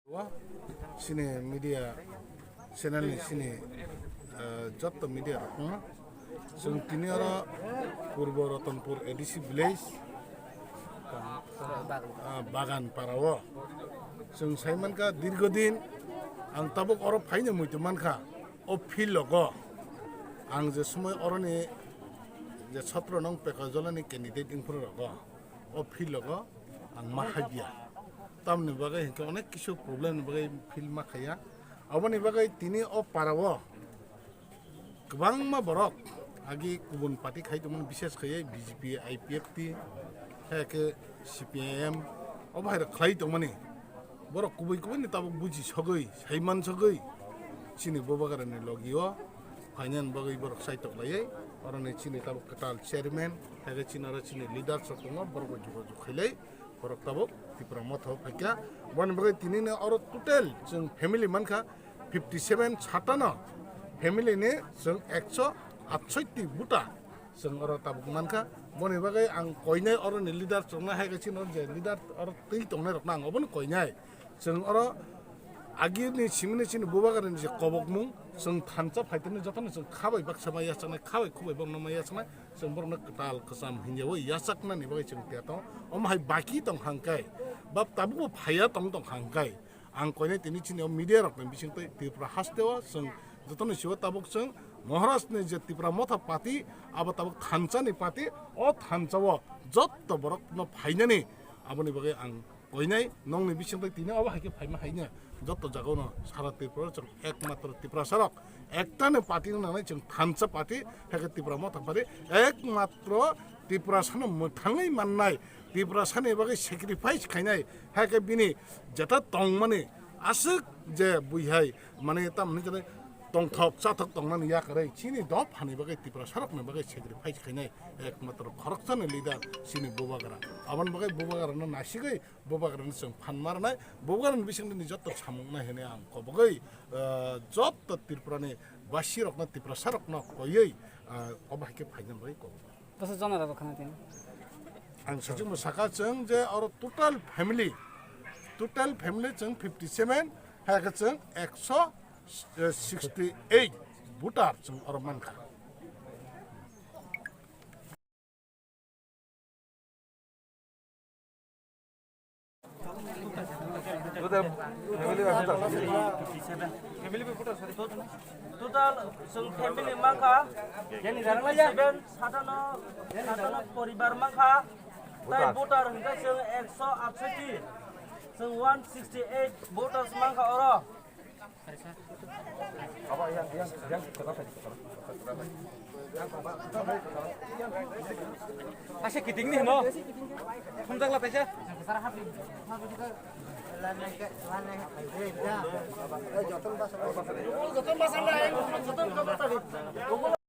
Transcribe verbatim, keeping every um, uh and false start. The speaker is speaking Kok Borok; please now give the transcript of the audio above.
O, chini media channel ni chini, eh, jotto media rok no. Chwng tini oro Purbo Ratanpur A D C village, ah, Bagan para o. Chwng sai mankha dirgo din ang tabuk oro phaino muitu mankha o field logo. Ang je somoi oroni je sotro nong pekajolani candidate wngphuru rogo. O field logo ang ma khaiya. Tamni bagwi hinkhe onek kisu problem ni bagwi field ma khaiya. Aboni bagwi tini o para o kwbangma borok agi kubun party khai tongmani, bises khaiwi B J P, I P F T, hai khe C P I M, o bahai rok khlai tongmani. Borok kubui kubui ni tabuk buji sogwi, saiman sogwi chini bubagra ni logi o phainani bagwi borok chaitok laiwi, oroni chini tabuk kwtal chairman, hai khe chini oro chini leaders rok tongo, borok bai jogajog khailai, borok tabuk Tipra Motha o phaikha. Boni bagwi tini ni oro total chwng family mankha fifty seven, satano family ni chwng ekso atshotti voter chwng oro tabuk mankha. Boni bagwi ang koinai oroni leaders rokno, hai khe chini oro je leader oro twi tongnai rokno ang obono koinai. Chwng oro agini simini chini bubagrani je kobokmung, chwng thansa phaitani jotono chwng khabai baksa ma yachaknai, khabai khubai bokno ma yachaknai, chwng borokno kwtal kwcham hinjawi yachaknani bagwi chwng tiya tongo. Omo hai baki tong hangkai, ba tabukbo phaiya tong tong hangkai, ang koinai tini chini o media rokni bisingtwi Tripura hasteo chwng jotono siwo tabuk chwng Maharajni je Tipra Motha party, abo tabuk thansani party, o thansao jotto borokno phainani aboni bagwi ang koinai nongni bisingtwi tini obo hai khe phaima haino jotto jagao no sara Tripura chwng ekmatro Tiprasa rok ektani party no nangnai, chwng thansa party, hai khe Tipra Motha party ekmatro Tiprasa no mwthangwi mannai, Tiprasa ni bagwi sacrifice khainai, hai khe bini jeta tongmani aswk je buihai mane tamni jene tongthok chathok tongnani yakarwi chini dophani bagwi Tiprasa rokni bagwi sacrifice khainai ekmatro khoroksani leader chini bubagra. Aboni bagwi bubagrano nasigwi bubagrano chwng phan marnai, bubagrani bisingtwi ni jotto samung nai hwnwi ang kobogwi, ah, jotto Tripurani basirokno, Tiprasarokno koiwi, ah, obo hai khe phaina bagwi kobogwi. Bwsa jona rok khana tini. Ang sachimo saka chwng je oro total family, total family chwng fifty seven, hai khe chwng ekso sixty eight voter chwng oro mankha. Total family bai voter. Total chwng family mankha seven, satano, satano poribar mankha. Tai voter hwnkhe chwng ekso atshotti, chwng one sixty eight voters mankha oro. Asa kiting ni himo. Thumjak la taisa.